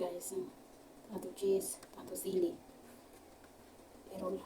Guys. Ato cheese, ato sili. I-roll.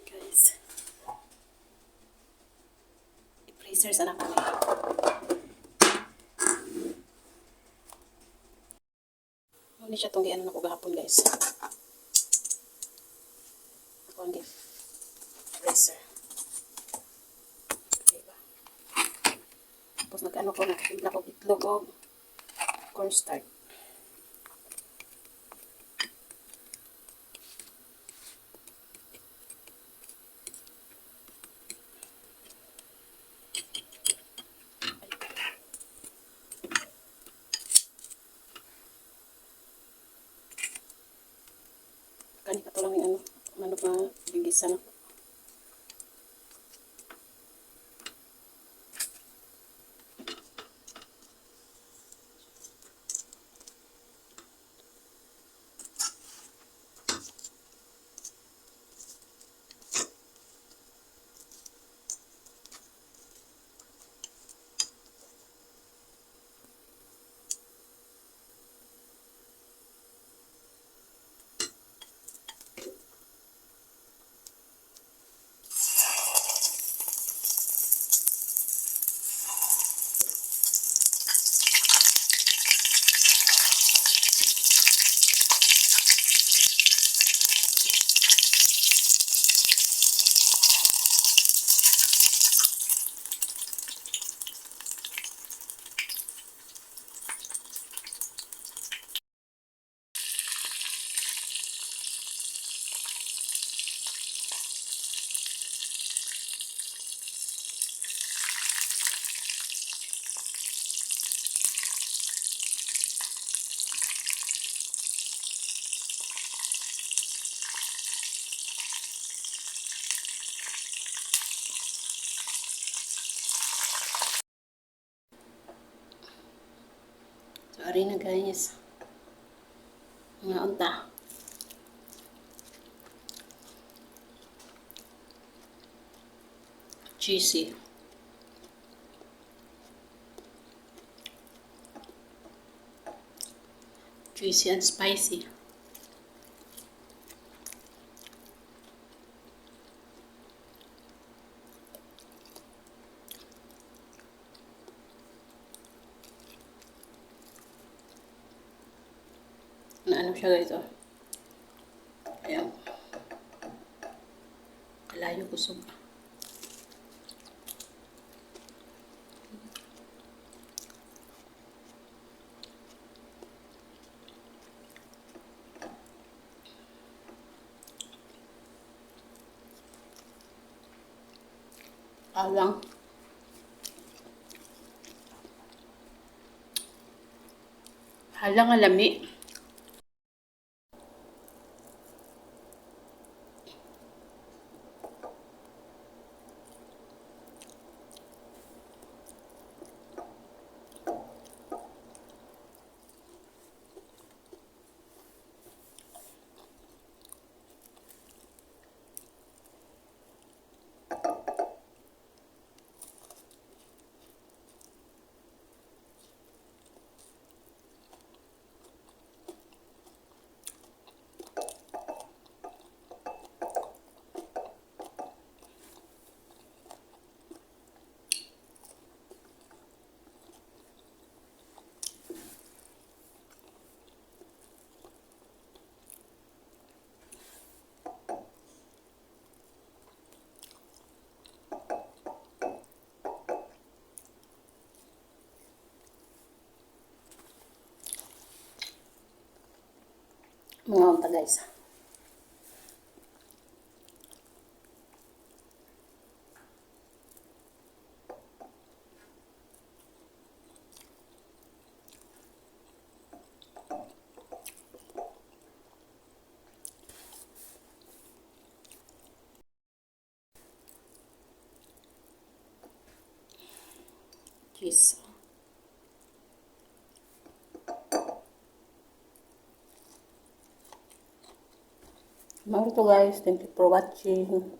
Guys. I-freezer sa nako ni. Mao ni siya tong giano nako gahapon, guys. Ako ang freezer. Diba? Tapos nag-ano ko, nagtimpla ko itlog og cornstarch. Kani pa to lang yung ano, manok na gigisa na. So, ari na, guys. Mga unta. Cheesy. Cheesy and spicy. Na ano siya, guys, oh. Ayan. Kalayo kusog. Alang. Hala nga lami. Mga unta, guys. Cheese. Mao to, guys. Thank you for watching.